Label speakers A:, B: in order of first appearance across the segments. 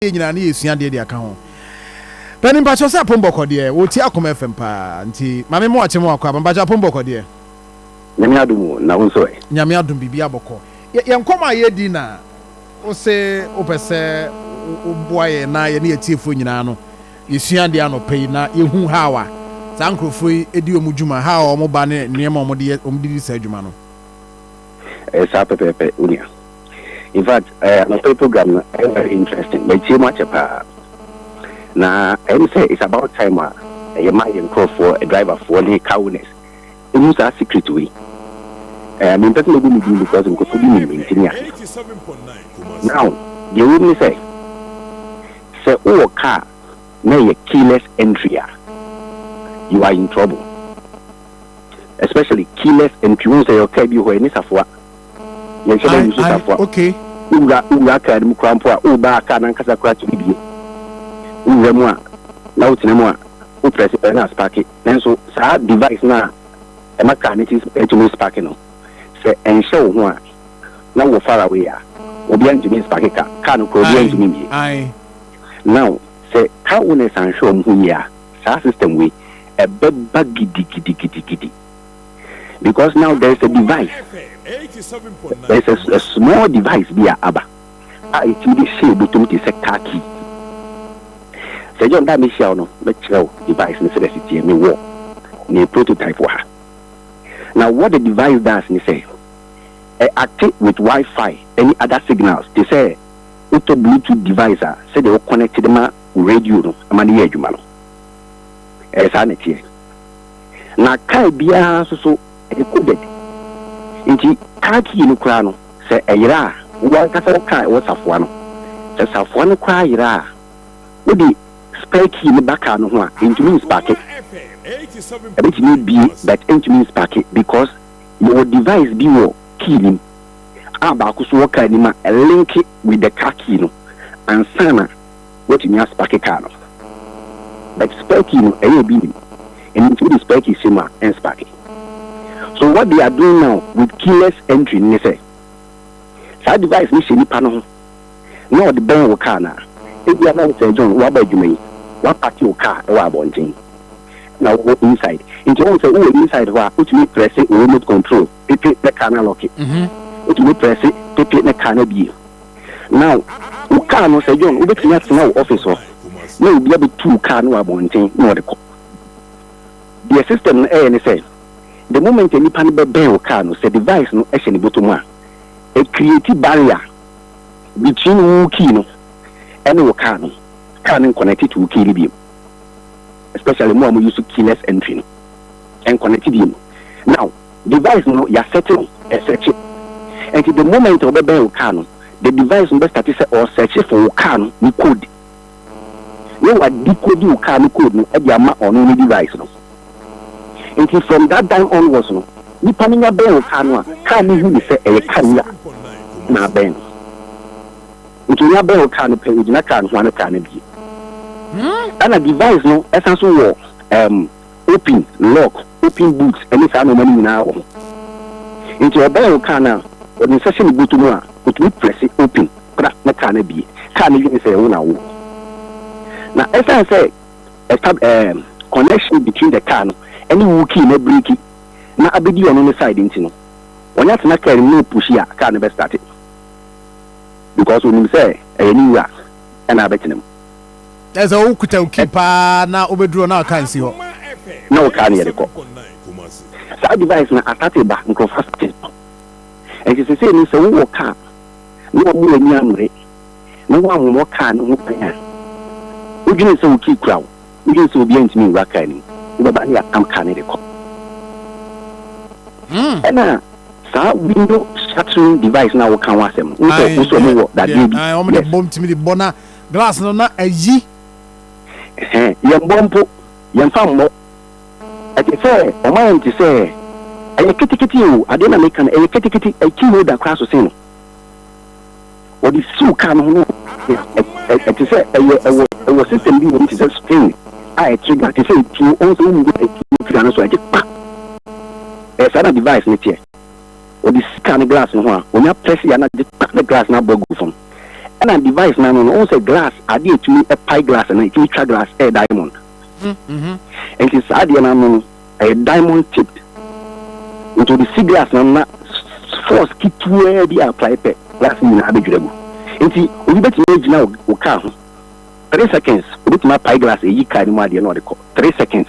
A: Yɛ nyinaa ne yɛsua adeɛ de aka ho. Pɛni, mpakyɛw, sɛ apom bɔkɔ deɛ, wɔtie Akoma FM paa, nti maame mo akye mo akɔ aba. Mpakyɛw, apom bɔkɔ deɛ?
B: Nyame adom o, na wo nso ɛ?
A: Nyame adom, biribi abɔkɔ. Yɛn nkɔmɔ a yɛdi na wo se wopɛ sɛ woboa yɛn na yɛne yɛtiefoɔ nyinaa no yɛsua adeɛ anɔpa yi na yɛhu how a saa nkurɔfoɔ yi di wɔn dwuma, how a wɔn ba ne nneɛma a wɔde yɛ, wɔn de di saa adwuma no.
B: Ɛyɛ saa pɛpɛɛpɛ, wo nua. In fact, anɔpa yi program no ɛyɛ very interesting. Matie mu akyɛ paa. Na ɛyɛ me sɛ it's about time a ɛyɛ ma yɛn nkurɔfoɔ, driverfoɔ ne car owners ɛhu saa secret wei. Mempɛ sɛ mɛbɔ me din because nkurɔfoɔ bi nim me nti ne ase. Now, deɛ ɛwɔ mu ne sɛ, sɛ wowɔ car na ɛyɛ keyless entry a, you are in trouble. Especially keyless entry, wohu sɛ yɛwɔ car bi wɔ hɔ, ɛne safoa. Yɛnhyɛ da use safoa. Wowura car no mu koraa mpo a, woba a, car no ankasa koraa tumi bie. Wowura mu a, na wotena mu a, wo press pɛ na aspark. Nanso saa device no a ɛma car no tumi spark no, sɛ ɛnhyɛ wo ho a, na wɔ far away a, obiara ntumi nspark car. Car no koraa obiara ntumi mbie. Now, sɛ car owners anhwɛ wɔn ho yie a, saa system wei ɛbɛba gidigidigidigidi. Because now there is a device, there is a small device bi a aba a ɛtumi de hyɛ bɔtɔm te sɛ car key. Sɛ John da mehyia wo no, mɛkyerɛ wo device no sɛdeɛ ɛsi teɛ. Mewɔ ne prototype wɔ ha. Now, what the device does ne sɛ ɛ act with Wi-Fi any other signals, te sɛ wotɔ Bluetooth device a, sɛdeɛ wo connect de ma wo radio no ma no yɛ adwuma no, ɛyɛ saa na ɛteɛ. Na car biara nso so ɛyɛ coded, nti car key no koraa no, sɛ ɛyera a, wo ankasa wo car ɛwɔ safoa no, sɛ safoa no koraa yera a, wode spare key no ba car no ho a, ɛntumi nspark. Ɛbɛtumi abie but ɛntumi nspark because yɛwɔ device bi wɔ key nim a baako so wɔ car nim a ɛlink with the car key no ansa na watumi aspark car no. But spare key no, ɛyɛ obi nim ɛno nti wode spare key hyɛ mu a, ɛnspark. So what they are doing now with keyless entry ne sɛ saa device no hyɛ nipa no ho na ɔde bɛn wo car no a, ebia na sɛ John waba adwuma yi, wapark wo car ɛwɔ abɔnten na wowɔ inside, nti wɔn sɛ wowɔ inside hɔ a, wotumi press remote control pepe na car no alock, wotumi press pepe na car no abie. Now, wo car no, sɛ John wobɛtumi atena wo office hɔ na obi abɛtu wo car no wɔ abɔnten na ɔde kɔ. Deɛ system no ɛyɛ ne sɛ the moment a nipa no bɛbɛn wo car no, sɛ device no ɛhyɛ ne bɔtɔ mu a, ɛcreate barrier between wo key no ɛne wo car no. Car no nconnect to wo key no bio, especially mo a mo use keyless entry no, ɛnconnect bio. Now, device no yɛasɛte no ɛsɛkye, nti the moment a wɔbɛbɛn wo car no, the device no bɛstart sɛ ɔsɛkye for wo car no ne code ne wa decode wo car no code no ɛde ama ɔno ne device no. Nti from that time onwards no, nipa no nya bɛn wo car no a, car no hu ne sɛ ɛyɛ car wura na abɛn no. Nti onya bɛn wo car no pɛ, ogyina car no ho ano, car no bie. Ɛna device no ɛsan so wɔ open lock, open boot ɛne saa nneɛma no nyinaa wɔ ho. Nti ɔbɛn wo car no a, ɔde nsa hyɛ ne bɔtɔ mu a, otumi press open kora na car no abie. Car no dwene sɛ ɛwo na wo na ɛsan sɛ ɛta connection between the car no ɛne wo key na break na abɛdi ɔno ne side. Nti no ɔnyɛ atena car no mu na ɔpush a, car no bɛ start because onim sɛ ɛyɛ ne wura ɛna abɛtena mu.
A: Ɛsɛ wokuta wo key paa na wobɛduru na ɔka nsi hɔ.
B: Na wo car no yɛde kɔ. Saa device no asate ba, nkurɔfoɔ asate tɔ. Nti sesei no, sɛ wowɔ car na wɔn ani amere na wɔammɔ car no ho ban a, wodwene sɛ wo key kura wo, wodwene sɛ obiara ntumi nwura car no mu, wobɛba ne yɛatam car no de kɔ. Ɛna saa window shattering device na woka ho asɛm no, wo sɛ wo sɛ ɔmo wɔ dadeɛ bi.
A: Wɔn de bɔ, ntumi de bɔ na glass no na ayi.
B: Ɛhɛn, yɛn bɔ mpo, yɛmfa mmɔ. Ɛte sɛ ɔmo ayɛ no te sɛ ɛyɛ ketekete o. Adeɛ na meka no, ɛyɛ ketekete, ɛkey holder koraa so sen no. Wɔde siw car no ho no, ɛte sɛ ɛyɛ ɛwɔ system bi wɔ mu te sɛ spring a ɛtrigger te sɛ etuo. Ɔn sɛ wɔn mu etuo trigger no so, ɛgye kpa. Ɛyɛ saa na device no teɛ. Wɔde si car no glass no ho a, onya press yɛ na gye kpa, ne glass no abɔ agu fam. Ɛna device no ano no, wohu sɛ glass, adeɛ a ɛtumi pae glass no, ɛtumi twa glass, ɛyɛ diamond. Nti saa adeɛ no ano no, ɛyɛ diamond tipped. Nti ɔde si glass no ano na force ketewaa bi apply pɛ, glass no nyinaa bɛdwiri agu. Nti obi bɛtumi agyina wo car ho 3 seconds, obɛtumi apae glass, ɛyi car no mu adeɛ na ɔde kɔ. 3 seconds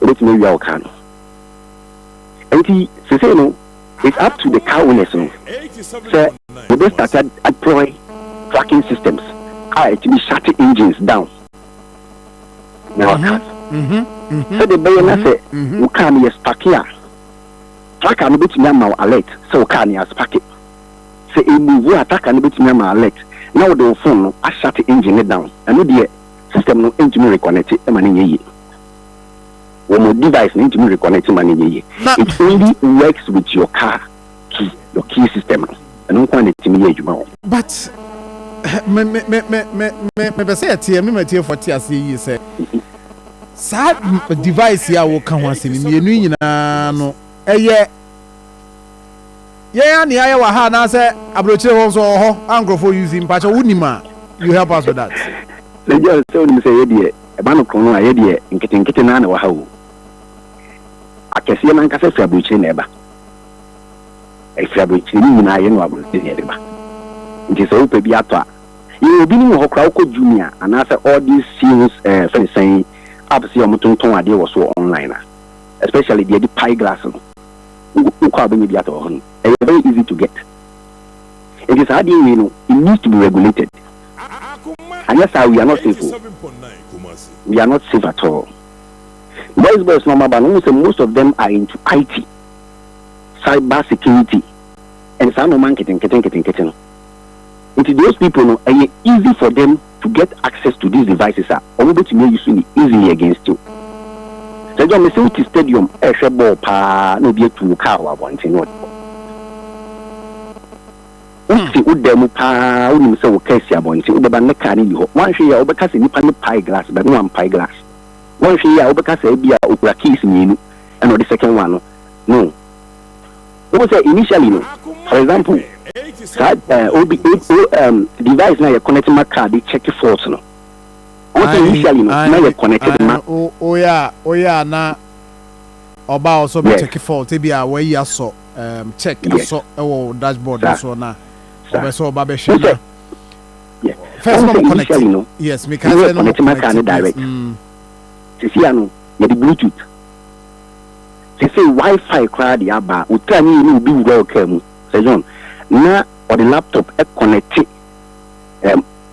B: obɛtumi awia wo car no. Nti sesei no, it's up to the car owners no sɛ wɔbɛ start deploy tracking systems a ɛtumi shut engines down na our cars, sɛde bɛyɛ na sɛ wo car no yɛ spark a, tracker no bɛtumi ama wo alert sɛ wo car no yɛ spark. Sɛ ɛmove a, tracker no bɛtumi ama alert na wode wo phone no ashut engine no down. Ɛno deɛ, system no ntumi reconnect ma no nyɛ yie. Wɔn device no ntumi reconnect ma no nyɛ yie. It only works with your car key, your key system no. Ɛno nko a na ɛtumi yɛ adwuma wɔ.
A: But me me me me me me mepɛ sɛ yɛteɛ me matiefoɔ te aseɛ yie sɛ saa device yi a woka ho asɛm mmienu yi nyinaa no, ɛyɛ yɛn a ne ayɛ wɔ ha anaasɛ aburokyire hɔ nso wɔ hɔ a nkurɔfoɔ use? Mpakyɛ, wonim a, you help us with that.
B: Sɛ sɛ wonim sɛ yɛdeɛ ɛba no korɔ no a, yɛdeɛ nketenkete naa na wɔ ha o. Akɛseɛ no ankasa firi aburokyire na ɛba, ɛfiri aburokyire no nyinaa yɛ no aburokyire na yɛde ba. Nti sɛ wopɛ bi atɔ a, yɛwɔ obi nim wɔ hɔ koraa. Wokɔ Jumia anaasɛ all these sales fɛn sɛn apps yɛ ɔmo tontɔn adeɛ wɔ so wɔ online a, especially deɛ de pie glass no, wokɔ a, wobɛnya bi atɔ wɔ hɔ no. Ɛyɛ very easy to get. Nti saa adeɛ wei no, it needs to be regulated. Anyɛ saa, we are not safe o, we are not safe at all. Boys boys no ɔmo aba no, wɔn sɛ most of them are into IT, cyber security and saa nneɛma nketenkete nketenkete no. Nti those people no, ɛyɛ easy for them to get access to these devices a wɔn bɛtumi ayi so ni easily against you. Sɛ jɔ mɛ sɛ wote stadium ɛrehwɛ bɔɔl paa na obi atu wo car wɔ abɔnten na ɔde kɔ, wote wo dan mu paa, wonim sɛ wo car si abɔnten, wobɛba ne car no yi hɔ. Wanhwɛ yi a, wobɛka sɛ nipa ne pae glass bɛ no, wampae glass. Wanhwɛ yi a, wobɛka sɛ ebi a okura keys mmienu ɛna ɔde second one no no. Wɔn sɛ initially no, for example, saa obi o device na yɛ connect ma car de check fault no, wɔn sɛ initially no na yɛ connect ma.
A: Oyɛ a, oyɛ a, na ɔbaa ɔsɔ bɛ check fault ebi a wɔayi asɔ check asɔ ɛwɔ dashboard no so na ɔbɛ sɛ ɔba bɛhwɛ na
B: first na ɔmo connect no.
A: Yes, mi ka sɛ
B: na ɔmo connect ma car no direct. Sisi ano yɛde Bluetooth, sisi WiFi koraa de aba. Otu a ne yɛ ne obi wura ɔkaa mu sɛ John na ɔde laptop ɛconnect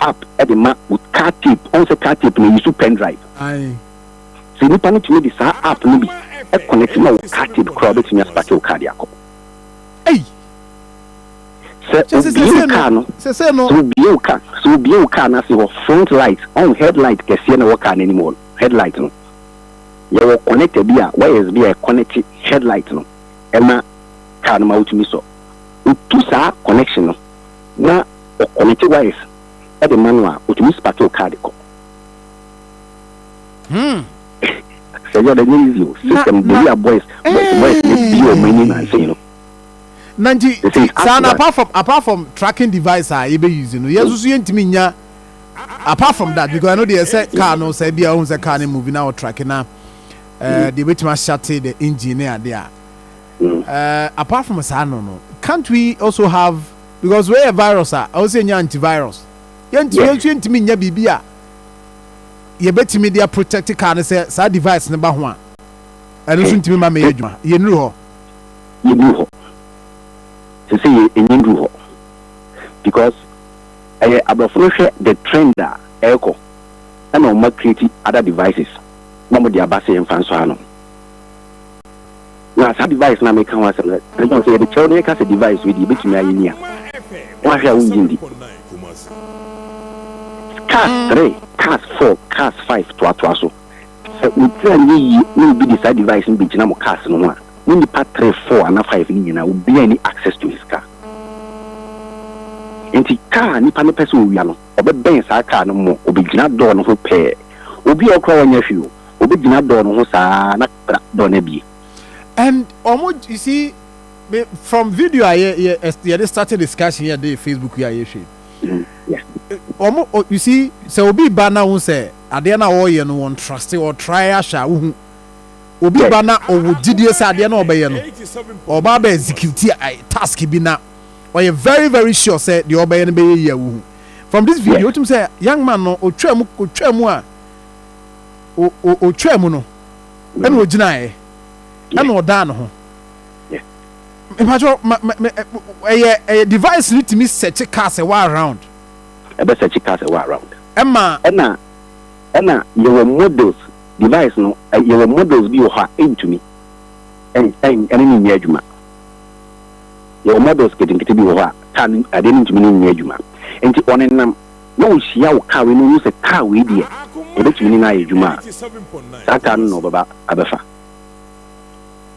B: app ɛde ma car tape. Ɔn sɛ car tape na yi so pen drive. Sɛ nipa no tumi de saa app no bi ɛconnect ma wo car tape koraa, ɔbɛtumi aspark wo car de akɔ. Sɛ obie wo car no, sɛ obie wo car, sɛ obie wo car n'ase hɔ front light, ɔn headlight kɛseɛ na ɛwɔ car n'anim hɔ no, headlight no yɛwɔ connector bi a wires bi a ɛconnect headlight no ɛma car no ma wotumi sɔ. Otu saa connection no na ɔconnect wires ɛde ma no a, otumi spark wo car de kɔ. Sɛ yɛ ɔdɛ nye easy o. System de wi a, boys boys boys ne bi ɔmo ani na nsɛn no.
A: Na nti saa na apart from tracking device a yɛbɛ use no, yɛn nso so yɛntumi nya apart from that, because ɛno deɛ, sɛ car no sɛ ebi a ohun sɛ car no move na ɔtrack na deɛ ebɛtumi ashut the engine ne adeɛ a, apart from saa no, can't we also have, because wey yɛ virus a, ɛwɔ sɛ nya antivirus, yɛntumi yɛn nso yɛntumi nya biribi a yɛbɛtumi de protect car no sɛ saa device no ba ho a, ɛno nso ntumi ma mɛyɛ adwuma? Yɛnuru hɔ.
B: Yɛnuru hɔ sɛ sɛ yɛ ɛnyɛ nduru hɔ because ɛyɛ aborɔfo no hwɛ the trend a ɛrekɔ ɛna ɔma create other devices na ɔmo de aba sɛ yɛmfa nso ano. Na saa device na meka ho asɛm no, ɛsɛ sɛ yɛde kyerɛw no, yɛka sɛ device wei deɛ yɛbɛtumi ayɛ ni a, woahwɛ a, wongye ndi. Cars three, cars four, cars five toatoa so, sɛ wotiri anyɛ yie na obi de saa device no bɛgyina mo cars no ho a, mo nipa three, four ana five no nyinaa, obiara ni access to his car. Nti car nipa no pɛ sɛ owia no, ɔbɛbɛn saa car no mo, obɛgyina door no ho pɛɛ. Obi a ɔkora wɔnyɛ hwee o, obɛgyina door no ho saa na kra door no abie.
A: And ɔmo, you see me, from video a yɛ yɛ yɛde started discussion yɛ de Facebook yi a yɛhwɛ. Ɔmo, you see, sɛ obi ba na wo sɛ adeɛ na ɔreyɛ no wɔn trust, ɔtry ahyɛ a, wohu obi ba na ɔwɔ gyidie sɛ adeɛ na ɔbɛyɛ no, ɔba abɛ execute task bi na ɔyɛ very very sure sɛ deɛ ɔbɛyɛ no bɛyɛ yie a, wohu from this video, wotum sɛ young man no otwa mu a otwa mu no, ɛna ogyinaeɛ, ɛna ɔdaa ne ho. Mpatwɛ ma ma ɛyɛ device no tumi search cars ɛwɔ around?
B: Ɛbɛ search cars ɛwɔ around.
A: Ɛma
B: Ɛna yɛwɔ models, device no, yɛwɔ models bi wɔ hɔ a ɛntumi ɛn ɛn ɛne ne nyɛ adwuma. Yɛwɔ models ketenkete bi wɔ hɔ a car no, adeɛ no ntumi ne nyɛ adwuma. Nti ɔnenam na ɔhyia wo car wei no, ɔhu sɛ car wei deɛ ɛbɛtumi ne no ayɛ adwuma a, saa car no na ɔbɛba abɛfa.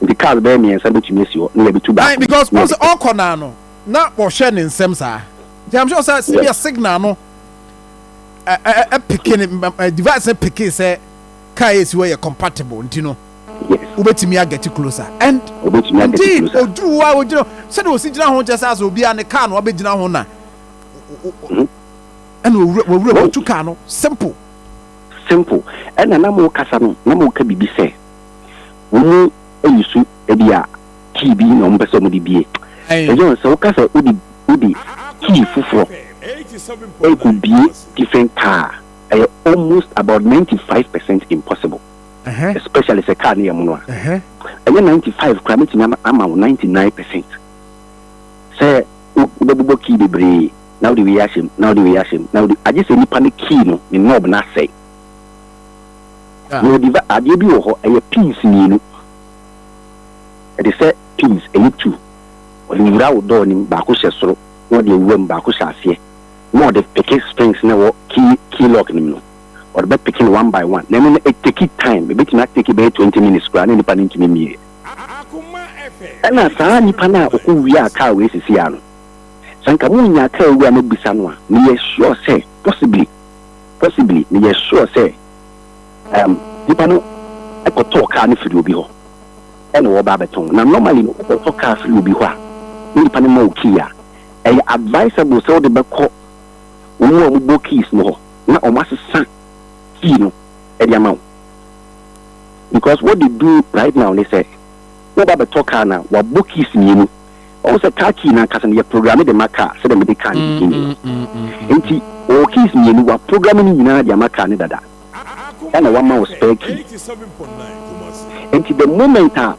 B: Nti cars bɛyɛ mmiɛnsa bɛtumi asi hɔ na yɛbɛtu baako.
A: Because ɔn sɛ ɔkɔ naa no na ɔhwɛ ne nsɛm saa, nti I'm sure sɛ sɛbi a signal no ɛ ɛ ɛpick ne ɛ device no pick sɛ car yɛ esi hɔ yɛ compatible, nti no wobɛtumi aget closer and
B: Obetumi aget
A: indeed
B: closer.
A: Oduru hɔ a ogyina sɛdeɛ osi gyina ho kyɛ sɛ asɛ obiara ne car no wabɛgyina ho na ɛna owura wɔwura wɔtu car no, simple.
B: Simple. Ɛna na mo kasa no, na mo ka biribi sɛ wɔn mu ayi so ebi a key bi na wɔn pɛ sɛ wɔn de bie. Ɛyɛ sɛ woka sɛ wode key foforɔ ɛkɔ bie different car, ɛyɛ almost about 95% impossible, especially sɛ car no yɛ mono a. Ɛyɛ 95 koraa, mɛtumi ama wo 99% sɛ wobɛbobɔ key bebree na wode wei ahyɛ mu na wode wei ahyɛ mu na wode agye sɛ nipa no key no ne knob no asɛe. Na wɔde adeɛ bi wɔ hɔ, ɛyɛ pins mmienu, ɛde sɛ pins ɛyɛ two, ɔde wura wo dɔɔ nim, baako hyɛ soro na ɔde awura mu, baako hyɛ aseɛ, na ɔde pick springs na ɛwɔ key lock nim no, ɔde bɛ pick no one by one. Na ɛno no ɛtake time, ebɛtumi atake bɛyɛ 20 minutes koraa na nipa no ntumi mmie. Ɛna saa nipa no a ɔkɔ wie a kaa wei sisi ano sɛ nka mo nya kaa wura no bisa no a, meyɛ sure sɛ possibly meyɛ sure sɛ nipa no ɛkɔtɔɔ kaa no firi obi hɔ ɛna wɔba abɛtɔn. Na normally no, wokɔtɔ kaa firi obi hɔ a na nipa no ma wo key a, ɛyɛ advisable sɛ wode bɛkɔ wɔn mu a wɔbɔ keys no hɔ na wɔn asesa key no ɛde ama wo, because what they do right now ne sɛ wɔba bɛtɔ kaa na wabɔ keys mmienu. Ɔwɔ sɛ car key nankasa no yɛ program de ma car, sɛdeɛ mede car no beginning no. Nti ɔwɔ keys mmienu, wa program no nyinaa de ama car no dada, ɛna wama wo spare key. Nti the moment a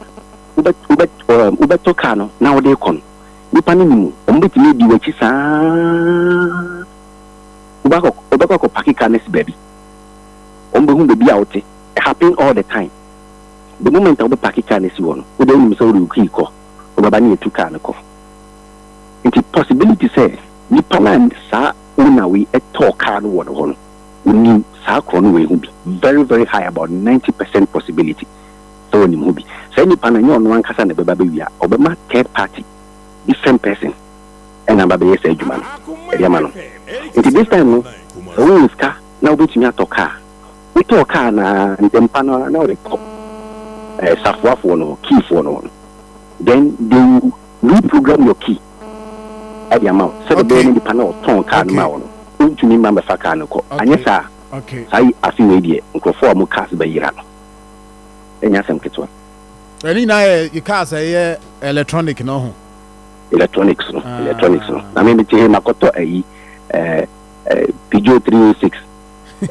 B: wobɛtɔ car no na wode kɔ no, nipa no nim, ɔmo bɛtumi adi w'akyi saa, wobɛkɔ akɔ park car no si baabi, ɔmo bɛhu baabi a wote. It happen all the time. The moment a wobɛpark car no si hɔ no, wode wonim sɛ wode wo key kɔ, wobɛba ne yɛtu car no kɔ. Nti possibility sɛ nipa no a saa owner wei ɛtɔɔ car no wɔ no hɔ no, onim saa korɔ no wei ho bi, very very high, about 90% possibility sɛ onim ho bi. Saa nipa no, ɛnyɛ ɔno ankasa na ɛbɛba bɛwia, ɔbɛma third party, different person, ɛna aba bɛyɛ saa adwuma no ɛde ama no. Nti this time no, sɛ wowɔ sika na wobɛtumi atɔ car, wotɔɔ car na ntɛmpa no na wode kɔ safoafoɔ no, keyfoɔ no, then they will reprogram your key ɛde ama wo sɛde bɛyɛ ne nipa na ɔtɔn car no ma wo no wontumi mma mbɛfa car no kɔ. Anyɛ saa, saa yi afe wei deɛ, nkurɔfoɔ a wɔn cars bɛyera no, ɛnyɛ asɛm ketewa.
A: Ɛne nyinaa yɛ cars a ɛyɛ electronic no ho.
B: Electronics no. Ah. Electronics no na me mete he makɔtɔ ayi ɛɛ Peugeot 306,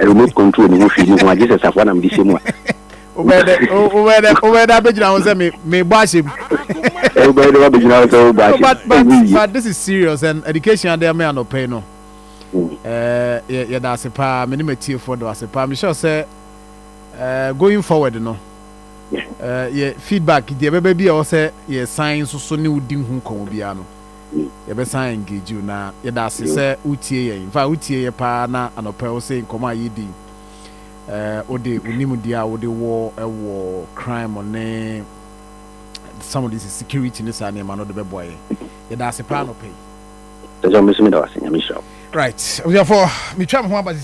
B: remote control ne ho hwee ne ho, agye sɛ safoa na mede hyɛ mu a.
A: Wobɛyɛ dɛ abɛgyina ho sɛ mebɔ ahyɛ mu.
B: Wobɛyɛ dɛ wabɛgyina ho sɛ wobɔ ahyɛ.
A: But this is serious and education adeɛ me anɔpɛ yi no, yɛda ase paa. Me ne matiefoɔ da ase paa. Mehyɛ sɛ going forward no, yɛ feedback deɛ ɛbɛba bi a ɛwɔ sɛ yɛsan nso so ne wodi ho nkɔmmɔ biara no, yɛbɛsan engage you. Na yɛda ase sɛ wotie yɛn. In fact, wotie yɛ paa na anɔpɛ wo sɛ nkɔmmɔ a yɛdi, wode wo nimdeɛ a wode wɔ ɛwɔ crime ne some of this security ne saa nneɛma no de bɛboa yɛn. Yɛda ase paa anɔpɛ yi.
B: Sɛ sɛ ɔmo nso meda wo ase. Nyame hyira wo.
A: Right, abusuafoɔ, metwa me ho aba.